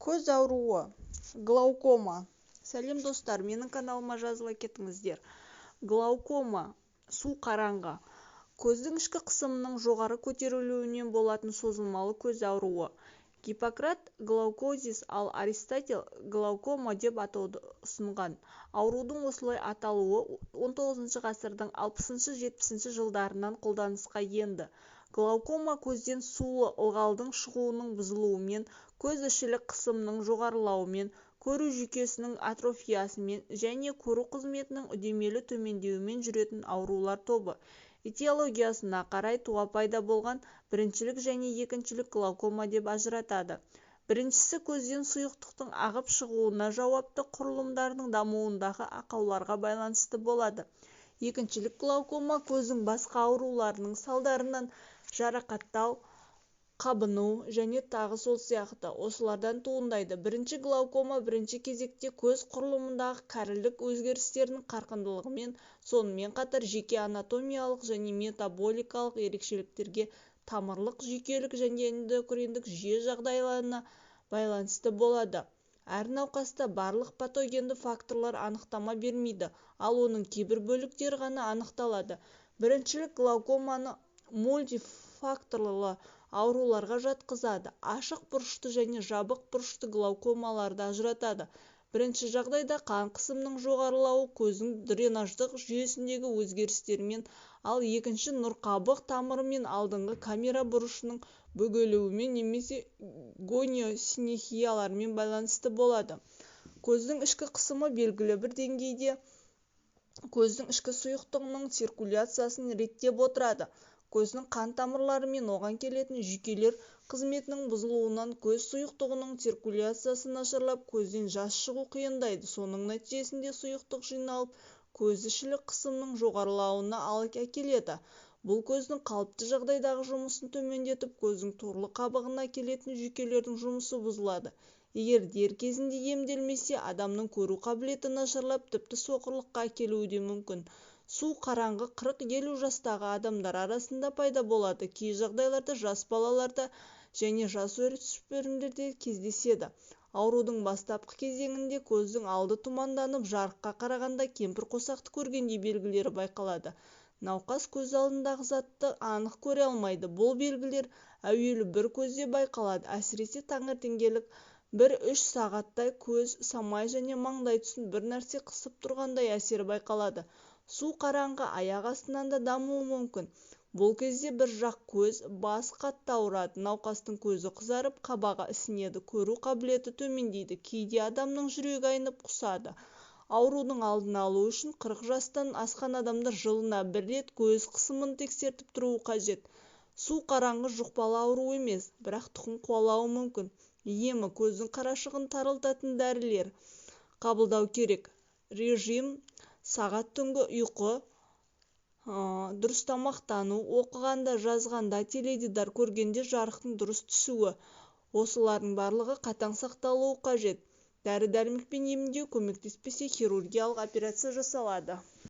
Көз ауруы глаукома. Сәлем, достар! Менің каналыма жазыла кетіңіздер. Глаукома – су қараңғы, көздің ішкі қысымының жоғары көтерілуінен болатын созылмалы көз ауруы. Гиппократ глаукозис, ал Аристотель глаукома деп атауды ұсынған. Аурудың осылай аталуы XIX ғасырдың 60-70 жылдарынан қолданысқа енді. Глаукома – көзден сулы ылғалдың шығуының бұзылуымен, көз ішілік қысымының жоғарылауымен, көру жүйкесінің атрофиясымен және көру қызметінің үдемелі төмендеуімен жүретін аурулар тобы. Этиологиясына қарай туа пайда болған, біріншілік және екіншілік глаукома деп ажыратады. Біріншісі көзден сұйықтықтың ағып шығуына жауапты құрылымдардың дамуындағы ақауларға байланысты болады. Екіншілік глаукома көздің басқа ауруларының салдарынан, жарақаттау, қабыну және тағы сол сияқты осылардан туындайды. Бірінші глаукома бірінші кезекте көз құрылымындағы кәрілік өзгерістерінің қарқындылығымен, сонымен қатар жеке анатомиялық және метаболикалық ерекшеліктерге, тамырлық, жүйкелік және эндокриндік жүйе жағдайларына байланысты болады. Әр науқаста барлық патогенді факторлар анықтама бермейді, ал оның кейбір бөліктері ғана анықталады. Біріншілік глаукоманы мультифакторлы ауруларға жатқызады. Ашық бұрышты және жабық бұрышты глаукомаларды ажыратады. Бірінші жағдайда қан қысымының жоғарылауы көздің дренаждық жүйесіндегі өзгерістермен, ал екінші нұрқабық тамыры мен алдыңғы камера бұрышының бөгелуімен немесе гониосинехиялармен байланысты болады. Көздің ішкі қысымы белгілі бір деңгейде көздің ішкі сұйықтығының циркуляциясын реттеп отырады. Көздің қан тамырлары мен оған келетін жүйкелер қызметінің бұзылуынан көз сұйықтығының циркуляциясы нашарлап, көзден жас шығу қиындайды. Соның нәтижесінде сұйықтық жиналып, көз ішілік қысымның жоғарылауына әкеледі. Бұл көздің қалыпты жағдайдағы жұмысын төмендетіп, көздің торлы қабығына келетін жүйкелердің жұмысы бұзылады. Егер дер кезінде емделмесе, адамның көру қабілеті нашарлап, тіпті соқырлыққа әкелуі де мүмкін. Су қараңғы 40-50 жастағы адамдар арасында пайда болады. Кей жағдайларда жас балаларда және жасөспірімдерде кездеседі. Аурудың бастапқы кезеңінде көздің алды тұманданып, жарыққа қарағанда кемпірқосақты көргендей белгілері байқалады. Науқас көз алдындағы затты анық көре алмайды. Бұл белгілер әуелі бір көзде байқалады. Әсіресе таңертеңгілік 1-3 сағаттай көз, самай және маңдай тұсын бір нәрсе қысып тұрғандай әсері байқалады. Су қараңғы аяқ астынан да дамуы мүмкін. Бұл кезде бір жақ көз, бас қатты ауырады, науқастың көзі қызарып, қабағы ісінеді, көру қабілеті төмендейді, кейде адамның жүрегі айнып, құсады. Аурудың алдын алу үшін 40 жастан асқан адамдар жылына бір рет көз қысымын тексертіп тұруы қажет. Су қараңғы жұқпалы ауру емес, бірақ тұқым қуалауы мүмкін. Емі: көздің қарашығын тарылтатын дәрілер қабылдау керек. Режим: сағат түнгі ұйқы, дұрыс тамақтану, оқығанда, жазғанда, теледидар көргенде жарықтың дұрыс түсуі – осылардың барлығы қатаң сақталуы қажет. Дәрі-дәрмекпен емдеу көмектеспесе, хирургиялық операция жасалады.